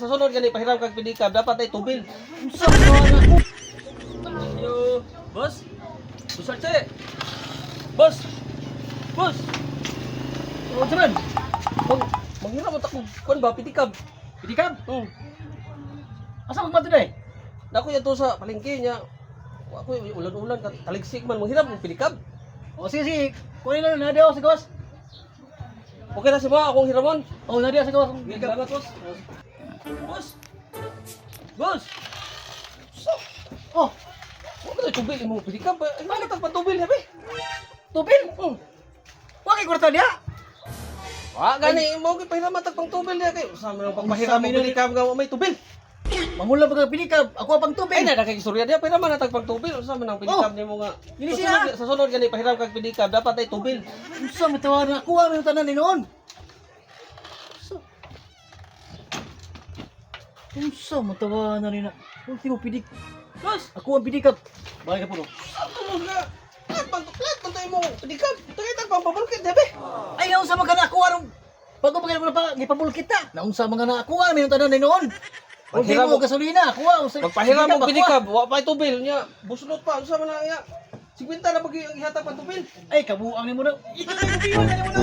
Sa sunod gani pahiram kag pedicab, dapat ay tubil. Unsa man ako? Yo, boss. Boss Arce. Boss. Boss. Oh, man. Mag manghiram ta kog kuan ba pedicab. Pedicab? Hmm. Asa magbato day? Dako yato sa palengke niya. Wa ko ulan-ulan ka taligsik man manghiram og pedicab. Oh, sige, sige. Kunin lang na sa gawas. Okay na si mo akong hiramon. Oh, na sa gawas. Sige, salamat, boss. Boss. Boss. So, Oh, wa man tubil imong pedicab. Ay, mana tag patubil habi. tubil. Hmm. Wa kay kwarta diha. Wa gani mo gyud pahiram tag pangtubil niya kay usa man ang pagpahiram Unsa og man yun? pedicab nga wa may tubil. Mangula pa kag pedicab, ako pang tubil. Ay, na kay istorya diya pahiram man tag pangtubil usa man ang pedicab nimo nga. Dili Sa siya. sunod- Sa sunod gani pahiram kag pedicab dapat ay tubil. Unsa man tawa na ako ang tanan ni noon? Unsa? Unsa man tawa na ni na? Ultimo pidik. Boss, Ako ang pedicab. Bagay ka po. sa tulog nga. Plat man to, plat man to imong pedicab. Tagay tag pangpabulkit habi. Ay, naunsa man ka na ako anong bago pa kayo pa gipabulkit ta. Naunsa man ka na ako ang tanan ni noon. Paghiram Ultimo gasolina, ako ang unsa. Magpahiram og pedicab, ako, ah. pedicab, wa pa tubil niya. Buslot pa unsa man ang iya. 50 na pag ihatag pang tubil. Ay, kabuang ni mo na. Ikaw na mo na.